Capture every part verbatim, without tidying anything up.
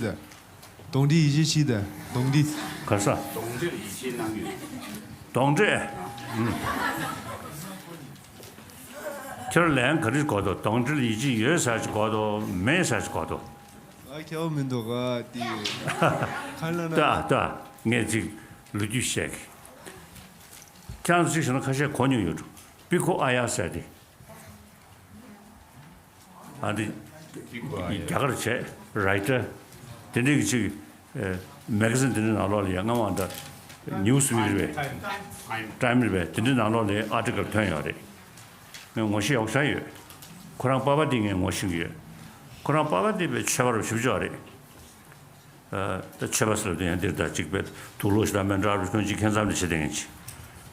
ད། གདོན་འདྲེ་ཡིད་ཆེས་བྱེད་ད། གདོན་འདྲེ། ག་ས། གདོན་འདྲེ་ལ་ཡིད་ཆེས་གནང་ཡོད། གདོན་འདྲེ། ཨུམ། ཁྱོད་ལན་ག་རེ་གོ་དོ། གདོན་འདྲེ་ལ་ཡིད་ཆེས་ཡོད་ཟེར་ཅིག་གོ་དོ། མེད་ཟེར་ཅིག་གོ་དོ། ཨ་ཁྱབ་མི་འདུག་ག་དེ། ཁ་ལ་ན། ལྟ་ལྟ། ངས་ཅིག་ལོ་རྒྱུས་བཤད་གི། ཁྱེད་རང་ཚོ་ཅིག་བྱས་ན་ཁ་ཤས་གོ་མྱོང་ཡོད་འགྲོ། པི་ཁོ་ཨ་ཡ་ཟེར་དེ། ཨ་འདི་རྒྱ་གར་བྱས་རའི་ཊར། དེ་འདྲའི་གི་ཅིག་ཨེ་མེ་ག་ཛིན་དེ་འདྲའི་ནང་ལོགས་ལ་ཡ་སྔ་མ་འདྲ་ནིའུ་སི་མི་རེད་པས། ཊའིམ་རེད་པས། དེ་འདྲའི་ནང་ལོགས་ལ་ཨར་ཊི་ཀལ་ཐོན་ཡོད་རེད། ངས་ངོ་ཤེས་ཡག་ཤ་ཡོད། ཁོ་རང་པ་ཕ་དེ་ངས་ངོ་ཤེས་ཀྱི་ཡོད། ཁོ་རང་པ་ཕ་དེ་པའི་ཆོས་པ་རུ་ཞིབ་ཆོག་རེད། ཨ་ད་ཆོས་པ་ཟེར་བ་དེ་ཡང་འདིར་ད་ཅིག་པའི་དུག་ལོག་ཞིག་དང་མེ་འདྲ་རུ་ཁྱོད་ཅིག་ཁྱད་མཚར་འདྲ་བྱེད་བསྡད་མཁན་ཅིག་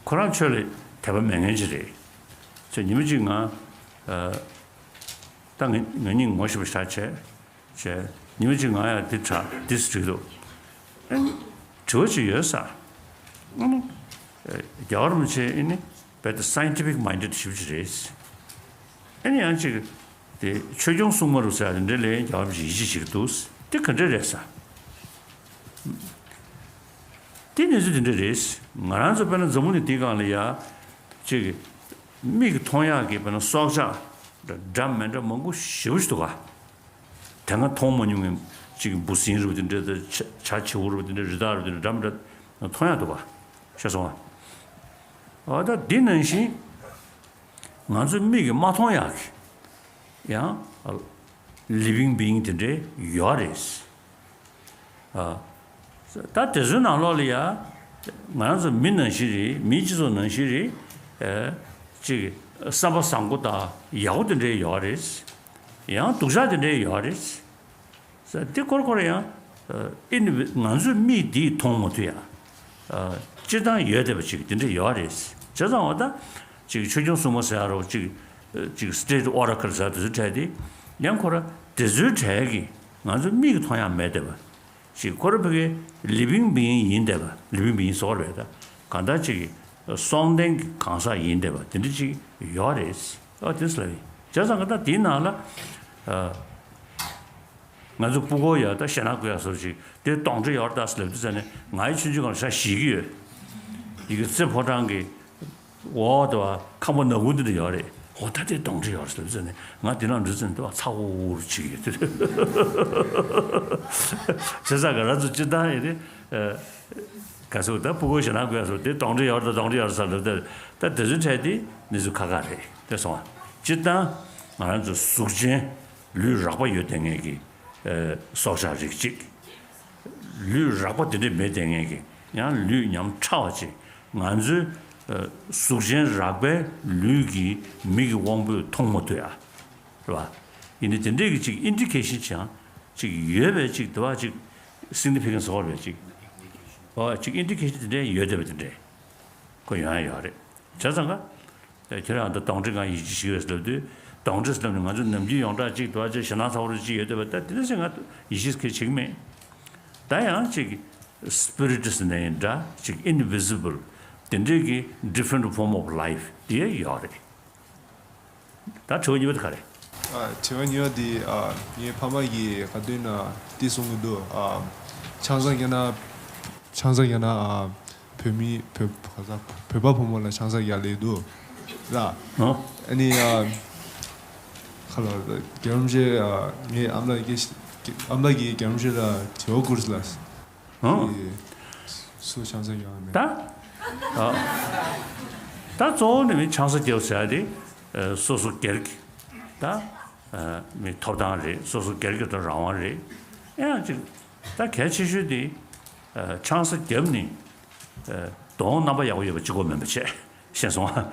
ཁོ་རང་ཆོས་ལ་དད་པ་མེད་མཁན་ཅིག་རེད། ཚེ་ཉི་མ་གཅིག་ང་ཨ་ད་ང་ང་གཉིས་ངོ་ཤེས་པ་ཞིག་བྱས་བྱས་ཉི་མ་གཅིག་ང་ཡང་འདི་དྲ་འདི་སུ་དྲིས་འདུག་ཨ་ནི་དྲི་བ་ཅིག་ཡོད་ས། ཨ་ནི་ཨ་རྒྱལ་བ་རིན་པོ་ཆེ་ཨ་ནི་དཔེ་ད་སའིན་ཊི་ཕིག་མའིན་ཌེཌ་ཞེ་པོ་ཅིག་རེད། ཨ་ནི་ཡང་ཅིག་དེ་ཆོས་སྐྱོང་སྲུང་མ་རུ་ཟེར་ཡ་དེ་འདྲ་ལས་རྒྱལ་བ་རིན་པོ་ཆེ་ཡིད་ཆེས་བྱེད་ཀྱི་འདུག་དེ་ག་འདྲ་རེད་ས། དེ་གནས་ཚུལ་དེ་འདྲ་རེད། ང་རང་ཚོ་དཔེར་ན་འཛམ་བུ་གླིང་འདིའི་སྒང་ལ་ཡ་ཅིག་མིག་གིས་མཐོང་ཡག་གི་དཔེར་ན་སྲོག་ཆགས་འདྲ་འདྲ་མི་འདྲ་མང་པོ་ཞེ་པོ་ཞིག་འདུག་ག་དེ་སྔ་མཐོང་མ་མྱོང་བའི་ཅིག་འབུ་སྲིན་རུ་དེ་འདྲ་དང་བྱ་བྱ་བྱིའུ་རུ་དེ་འདྲ་རི་དྭགས་རུ་དེ་འདྲ་འདྲ་མི་འདྲ་མཐོང་ཡག་འདུག་ག་ཤེས་སོང་ང་། འོ་ད་འདི་ནང་བཞིན་ང་ཚོའི་མིག་གིས་མ་མཐོང་ཡག་གི་ཡང་ལི་བིང་བིང་དེ་འདྲའི་ཡོད་རེད། ཨ་ད་དེ་ཚོའི་ནང་ལོགས་ལ་ཡ་ང་རང་ཚོ་མི་ནང་བཞིན་རེད། མིའི་སྤྱི་ཚོགས་ནང་བཞིན་རེད། ཨ་ཅིག་བསམ་པ་བཟང་པོ་དང་ཡག་པོ་དེ་འདྲའི་ཡོད་རེད། ཡང་སྡུག་ཅག་དེ་འདྲའི་ཡོད་རེད། འདི་སྐོར་སྐོར་ཡང་ཨ་ནི་ང་ཚོའི་མིག་འདིས་མཐོང་མ་ཐུབ་ཡ། ཨ་སྤྱིར་བཏང་ཡོད་བསྡད་པ་ཅིག་དེ་འདྲ་ཡོད་རེད། བྱས་ཙང་འོ་ད་ཅིག་ཆོས་སྐྱོང་སྲུང་མ་ཟེར་ཡ་རོ་ཅིག་ཅིག་སི་ཊེ་ཊི་ཨོ་ར་ཀལ་ཟེར་དེ་ཚོའི་གྲས་དེ་ཡང་ཁོ་ར་དེ་ཚོའི་གྲས་ཀྱི་ང་ཚོའི་མིག་གིས་མཐོང་ཡ་མེད་བསྡད་པ་ཅིག་ཁོ་ར་ཕ་གིའི་ལི་བིང་བིང་ཡིན་བསྡད་པ། ལི་བིང་བིང་ཟེར་བ་རེད་ད། གང་ལྟར་ཅིག་གསོང་ལྡན་གྱི་གང་ཟག་ཡིན་བསྡད་པ་དེ་འདྲ་ཅིག་ཡོད་རེད། ཨ་དེ་ཚོ་ལ་བྱས་ཙང་ག་ད་དེའི་ནང་ལ་ཨ། ང་ཚོ་སྤུ་གུ་ཡ་ད་ཞེ་ན་དགོས་ཡ་སོགས་ཤིག་དེ་གདོན་འདྲེ་ཡོད་རེད་ད་ཟེར་ལབ་དུས་ཙ་ནས་ང་ཡི་ཆུང་ཆུང་སྒང་ལ་ཞེ་ཞིག་ཡོད། ཡི་གེ་རྩེ་ཕོ་བྲང་གི་འོག་ཏུ་ཁང་པ་ནག་ཁུང་འདི་འདྲ་ཡོད་རེད། འོ་ད་དེ་གདོན་འདྲེ་ཡོད་རེད་ཟེར་ལབ་དུས་ཙ་ནས་ང་དེ་ནང་འགྲོ་ཙ་ནས་དེ་བ་ཚ་འུར་འུར་བྱེད་ཀྱི་ཡོད། བྱས་ཙང་ག་རང་ཚོ་སྤྱིར་བཏང་ཡིན་ཏེ་ག་ཚོད་ད་སྤུ་གུ་ཞེ་ན་དགོས་ཡ་སོགས་དེ་གདོན་འདྲེ་ཡོད་རེད་ད་གདོན་འདྲེ་ཡོད་རེད་ཟེར་ལབ་ད་ད་དེ་ཚོའི་གྲས་དེ་གནས་ཚུལ་ཁག་ཁག་རེད། དེ་སོང་བ་སྤྱིར་བཏང་ང་རང་ཚོ་གཟུགས་ཅན་ལུས་རགས་པ་ཡོད་བསྡད་མཁན་གྱི་ཨ་སྲོག་ཆགས་རིགས་གཅིག་ལུས་རགས་པ་དེ་འདྲས་མེད་བསྡད་མཁན་གྱི་ཡང་ལུས་ཉམས་ཕྲ་བ་ཅིག་ང་ཚོའི་ཨ་གཟུགས་ཅན་རགས་པའི་ལུས་ཀྱི་མིག་གི་དབང་པོས་མཐོང་མ་ཐུབ་ཡ། རེད་བ། ཡིན་ནའི་དེ་འདྲས་ཀྱི་ཅིག་ཨིན་ཌི་ཀེ་ཤན་ཅིག་ཡང་ཅིག་ཡོད་པའི་ཅིག་དེ་བ་ཅིག་སིག་ནི་ཕི་ཀེན་སི་ཟེར་བ་ཅིག་འོ་ཅིག་ཨིན་ཌི་ཀེ་ཤན་དེ་འདྲས་ཡོད་བསྡད་པ་དེ་འདྲས་ཁོ་ཡོང་ཡ་ཡོད་རེད། བྱས་ཙང་ག་ཁྱེད་རང་ད་གདོན་འདྲེ་ང་ཡིད་ཆེས་བྱེད་ཀྱི་ཡོད་ཟེར་ལབ་དུས་གདོན་འདྲེ་ཟེར་ལབ་ནས་ང་ཚོ་ནམ་རྒྱུན་ཡོངས་གྲགས་གཅིག་དུ་བ་ཅིག་ཞེ་སྣང་ཚ་བོ་རུ་གཅིག་ཡོད་བསྡད་པ་ད་དེ་འདྲ་ཞིག་ང་ཡིད་ཆེས་ཁེ་བྱེད་ཀྱི་མེད། ད་ཡང་ཅིག་སི་པི་རི་ཊི་ཟེར་ནའི་འདྲ་ཅིག་ཨིན་བི་ཟི་བལ་དེ་འདྲས་ཀྱི་ཌི་ཕ་རེན་ཊི་ཕོམ་ཨོཕ་ལའིཕ་དེ་ཡོད་རེད། ད་དྲི་བ་གཉིས་པ་དེ་ག་རེད། ཨ་དྲི་བ་གཉིས་པ་དེ་ཨ་ངའི་ཕ་མ་གིས་ག་དུས་ན་དེ་གསུང་གི་འདུག་ཨ་ཆང་ས་རྒྱག་ན་ཆང་ས་རྒྱག་ན་ཨ་བོད་མི་བོད་ག་ས་བོད་པ་ཕོ་མོ་ལ་ཆང་ས་རྒྱག་ལེ་འདུག་ར། ཨ་ནི་ཨ་ཁ་ལ་རྒྱལ་བ་རིན་པོ་ཆེ་ཨ་ངའི་ཨ་མ་ལགས་ཀྱིས་ཨ་མ་ལགས་ཀྱིས་རྒྱལ་བ་རིན་པོ་ཆེ་ལ་དྲི་བ་བསྐུར་ལ། ཨང་། སུ་ཆང་ས་རྒྱག་མེད། ད་ཨ་ད་གཙོ་བོ་ནི་མི་ཆང་ས་རྒྱག་ཟེར་ཡ་དེ་ཨ་སོ་སོ་སྒེར་གྱི་ད་ཨ་མི་ཐོབ་ཐང་རེད། སོ་སོ་སྒེར་གྱི་ད་རང་དབང་རེད། ཡང་ཅིག་ད་གལ་ཆེ་ཤོས་དེ་ཨ་ཆང་ས་རྒྱབ་ནི་ཨ་གདོང་རྣམ་པ་ཡག་པོ་ཡོད་པ་གཅིག་པོ་མིན་པ་བྱས། ཤེས་སོང་ཨ།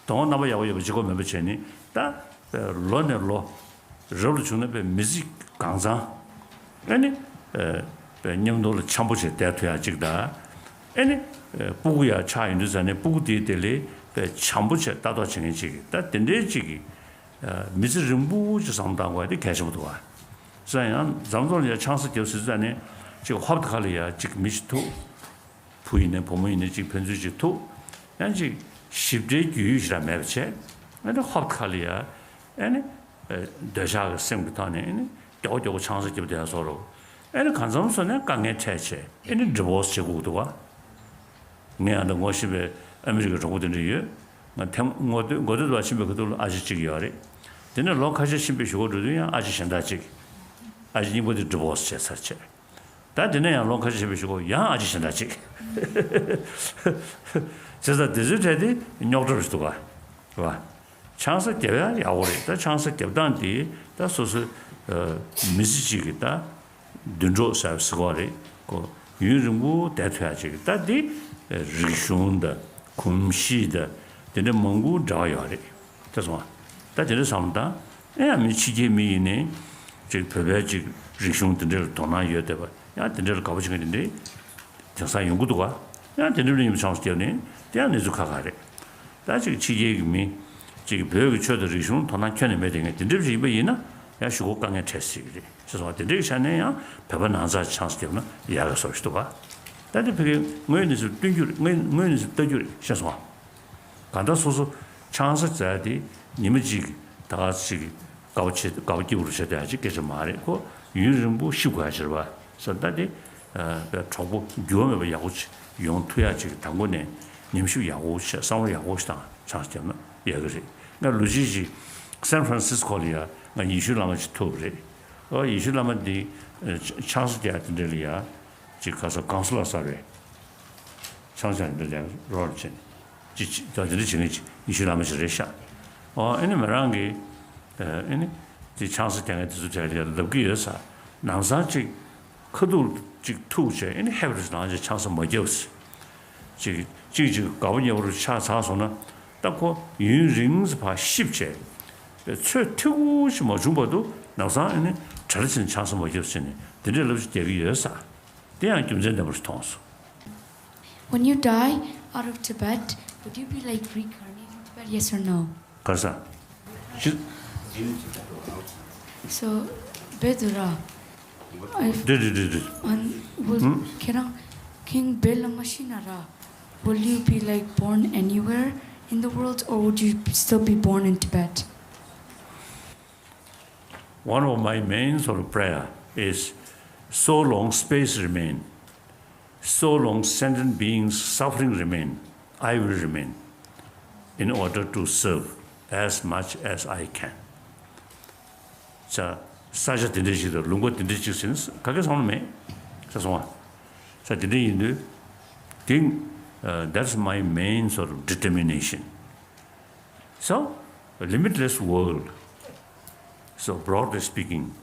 གདོང་རྣམ་པ་ཡག་པོ་ཡོད་པ་གཅིག་པོ་མིན་པ་བྱས་ནི་ད་ལོ་ནས་ལོ་རབས་ལ་བྱུང་ན་པའི་མི་ཚེ་གང་ཚང་ཨ་ནི་པའི་མཉམ་དུ་ལ་འཆམ་པོ་བྱས་བསྡད་ཐུབ་ཡག་ཅིག་དང་། ཨ་ནི་སྤུ་གུ་ཡག་ཆགས་ཡོང་དུས་ཙ་ནས་སྤུ་གུ་དེའི་དེ་ལས་པའི་འཆམ་པོ་བྱས་ལྟ་རྟོག་བྱེད་མཁན་ཅིག་ད་དེ་འདྲའི་ཅིག་གི་མི་ཚེ་རིང་པོ་ཅིག་བསམ་བློ་བཏང་དགོས་ཡ་དེ་གལ་ཆེན་པོ་འདུག་ཨ། ས་ཡང་འཛམ་བཟོ་ལ་ཡ་ཆང་ས་རྒྱབ་ཟེར་ཙ་ནས་ཅིག་ཧོབ་ཁ་ལ་ཡ་ཅིག་མི་ཞིག་ཐུག་བུ་ཡིན་ནའི་བུ་མོ་ཡིན་ནའི་ཅིག་ཕན་ཚུན་ཅིག་ཐུག་ཡང་ཅིག་ཞིབ་ཕྲའི་རྒྱུས་ཡོད་ཞིག་ར་མེད་པ་བྱས། ཨ་ནི་ཧོབ་ཁ་ལ་ཡ་ཨ་ནི་འདོད་ཆགས་ཀྱི་སེམས་ཀྱི་ཐོག་ནས་ཨ་ནི་མགྱོགས་མགྱོགས་ཆང་ས་རྒྱབ་བསྡད་ཡ་བཟོ་འདྲ། ཨེ་ནི་གང་འཚམ་སོང་ནས་དཀའ་ངལ་འཕྲད་བྱས་ཨེ་ནི་ཌི་བོ་སི་བྱེད་དགོས་འདུག་བ། ངས་ཨ་ད་ངོ་ཤེས་པའི་ཨ་མི་རི་ཀའི་གྲོགས་པོ་དེ་འདྲ་ཡོད། ང་ཐེངས་ངོ་སྟོད་ངོ་སྟོད་དུ་ཕྱིན་པའི་ཁ་ཐུག་ལ་ཨ་ཅེ་གཅིག་ཡོད་རེད། དེ་ནས་ལོ་ཁ་ཤས་ཕྱིན་པའི་གཞུག་གུ་འགྲོ་དུས་ཡང་ཨ་ཅེ་གཞན་དག་གཅིག་ཨ་ཅེ་གཉིས་པོ་དེ་ཌི་བོ་སི་བྱས་ཚར་བྱས། ད་དེ་ནས་ཡང་ལོ་ཁ་ཤས་ཕྱིན་པའི་གཞུག་གུ་ཡང་ཨ་ཅེ་གཞན་དག་གཅིག་བྱས་ཙང་དེ་ཚོའི་གྲས་དེ་རྙོག་དྲ་རེད་འདུག་ག་རེད་བ། ཆང་ས་བརྒྱབ་ཡ་ཡག་པོ་རེད། ད་ཆང་ས་བརྒྱབ་སྟངས་དེ་ད་སོ་སོའི་མི་ཚེ་གཅིག་གི་ད་མདུན་གྲོགས་ཟེར་བ་ཟེར་གོ་རེད་ཀོ། ཡུན་རིང་པོ་བསྡད་ཐུབ་ཡ་ཅིག་ད་འདི་རིག་གཞུང་དང་གོམས་གཤིས་དང་དེ་འདྲ་མང་པོ་འདྲ་བ་ཡོད་རེད། དེ་སོང་ད་དེ་འདྲ་བསམ་ད་ཨེ་ཡང་མི་ཕྱི་རྒྱལ་མི་ཡིན་ནའི་ཅིག་བོད་པའི་ཅིག་རིག་གཞུང་དེ་འདྲ་ལ་དོ་སྣང་ཡོད་བསྡད་པ་ཡང་དེ་འདྲ་ལ་དགའ་པོ་བྱེད་མཁན་དེ་འདྲ་དེང་སང་ཡོང་གི་འདུག་ག་ཡང་དེ་འདྲ་ལ་ཡིན་ཆང་ས་བརྒྱབ་ནས་དེ་ཡང་གནས་ཚུལ་ཁག་ཁག་རེད། ད་ཅིག་ཕྱི་རྒྱལ་གྱི་མི་ཅིག་བོད་ཀྱི་ཆོས་དང་རིག་གཞུང་དོ་སྣང་ཁྱོན་ནས་མེད་དེ་ངས་དེ་འདྲ་ཞིག་ཡིན་པ་ཡིན་ན་ཡང་ཞུ་གོ་དཀའ་ངལ་འཕྲད་སྲིད་ཀྱི་རེད་ཅེས་སོང་བ། དེ་འདྲའི་ཆ་ནས་ཡང་བོད་པ་ནང་ཚགས་ཆང་ས་བརྒྱབ་ན་ཡག་གི་བཟོ་ཞིག་འདུག་ག་ད་དེ་ཕ་གིའི་དངོས་གནས་སུ་སྟོན་རྒྱུ་རེད། དངོས་དངོས་གནས་སུ་ལྟ་རྒྱུ་རེད་ཤེས་སོང་བ། གང་ལྟར་སོ་སོ་ཆང་ས་བཙལ་ཏེ་ཉི་མ་གཅིག་ད་ག་ཅིག་དགའ་པོ་བྱེད་དགའ་པོ་སྐྱིད་པོ་རུ་བྱེད་ཐུབ་ཡ་ཅིག་སྐད་ཆ་མ་རེད་ཁོ། ཡུན་རིང་པོ་ཤི་དགོས་ཡ་ཅིག་རེད་བ། ས་ད་དེ་གྲོགས་པོ་འགྱུར་བ་མེད་པ་ཡག་པོ་ཅིག་ཡོང་ཐུབ་ཡ་ཅིག་དང་པོ་ནས་ཉམས་ཞིབ་ཡག་པོ་བྱས་བསམ་བློ་ཡག་པོ་ཞིག་བཏང་ཆང་ས་བརྒྱབ་ན་ཡག་གི་རེད། ང་ལོ་གཅིག་ཅིག་སན་ཧྥ་རན་སིས་ཀོ་ལ་ཡ་ང་ཡེ་ཤུ་བླ་མ་ཅིག་ཐུག་རེད། ཨོ་ཡེ་ཤུ་བླ་མ་འདི་ཆང་ས་རྒྱག་དེ་འདྲ་ལ་ཡ་ཅིག་ག་ས་གོང་སི་ལར་ས་རེད། ཆང་ས་འདི་འདྲ་རོལ་བྱས་ནས་ཅི་ཅི་ད་འདི་འདྲ་བྱེད་མཁན་ཅིག་ཡེ་ཤུ་བླ་མ་ཅིག་རེད་ཤག་ཨོ་ཨེ་ནི་མི་རང་གིས་ཨེ་ནི་དེ་ཆང་ས་རྒྱག་མཁན་དེ་ཚོ་གྲས་ལ་ལབ་ཀྱི་ཡོད་ས། ནང་སང་ཅིག་ཁ་ཐུག་ཅིག་ཐུག་བྱས་ཨེ་ནི་ཧེབ་རེ་ནང་ཅིག་ཆང་ས་མ་རྒྱབ་ཟེར། ཅིག་ཅིག་ཅིག་དགའ་པོ་ཉེ་པོ་རུ་ཆགས་ཚར་སོང་ན་ད་ཁོ་ཡུན་རིང་ཙམ་ཕར་ཤི་བྱས་ཚོད་ཐིག་པོ་ཞིག་མ་བྱུང་བར་དུ་ནང་སང་ཨེ་ནི་གྲ་རེ་བྱས་ནས་ཆང་ས་མ་རྒྱབ་ཟེར་ནས་དེ་འདྲའི་ལབ་ཞིག་རྒྱག་གི་ཡོད་ས། དེ་ཡང་རྒྱུ་མཚན་ལྡན་པ་ཞིག་མཐོང་སོང་། When you die out of Tibet, would you be like reincarnated in Tibet? Yes or no? ག་ས། ཤི། So, བོད་དུ་ར། འདི་འདི་འདི་འདི། And will ཁྱེད་རང་ཁེང་བོད་ལ་མ་ཤི་ན་ར། Will you be like born anywhere in the world or would you still be born in Tibet? One of my main sort of prayer is so long space remain, so long sentient beings suffering remain, I will remain in order to serve as much as I can. ས་ས་ཆ་དེ་འདྲ་ཞིག་དང་ལུང་པ་དེ་འདྲ་ཞིག་ཟིན་ག་གེ་སོང་མེད་ས་སོང་བ། ས་དེ་འདྲ་ཡིན་དུས་དེང་that's my main sort of determination. So, limitless world. So, broadly speaking,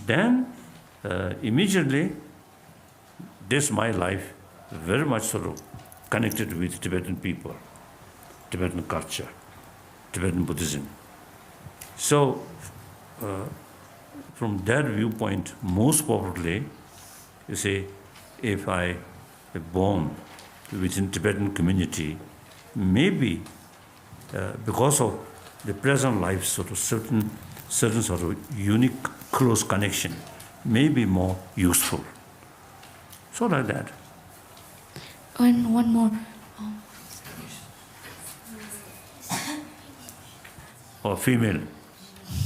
then uh, immediately this my life very much sort of connected with Tibetan people, Tibetan culture, Tibetan Buddhism. So, uh, from that viewpoint, most probably, you see, if I born within Tibetan community, maybe uh, because of the present life sort of certain certain sort of unique close connection may be more useful. So like that. And one more. Um, or female.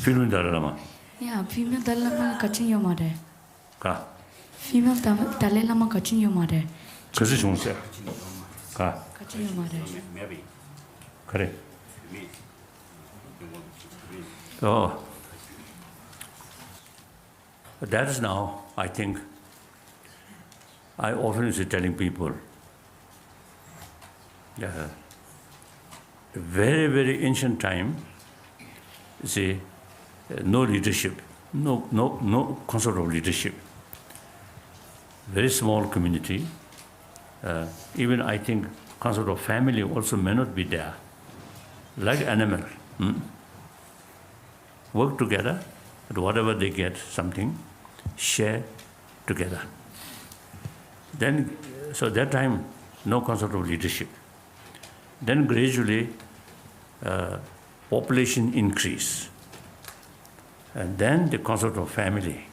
Female Dalai Lama. Yeah, female Dalai Lama ག་ཅིག་ཡོད་མ་རེད། ག། Female Dalai Lama ག་ཅིག་ཡོད་མ་རེད། ག་ཚོད་བྱུང་ཟེར། ག། ག་ཅིག་ཡོད་མ་རེད། ག་རེ། ཨོ། That is now, I think, I often is telling people, uh, very, very ancient time, you see, uh, no leadership, no, no, no concept of leadership. Very small community. Uh, even I think concept of family also may not be there. Like animal. Hmm? Work together, but whatever they get, something, share together. Then, so that time, no concept of leadership. Then gradually, uh, population increase. And then the concept of family.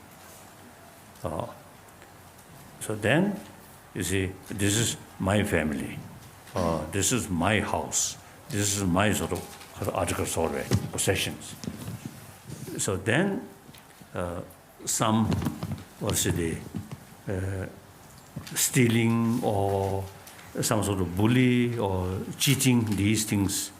Uh, so then, you see, this is my family. Uh, this is my house. This is my sort of article sort of possessions. So then, uh, some what is it, uh, stealing or some sort of bully or cheating, these things.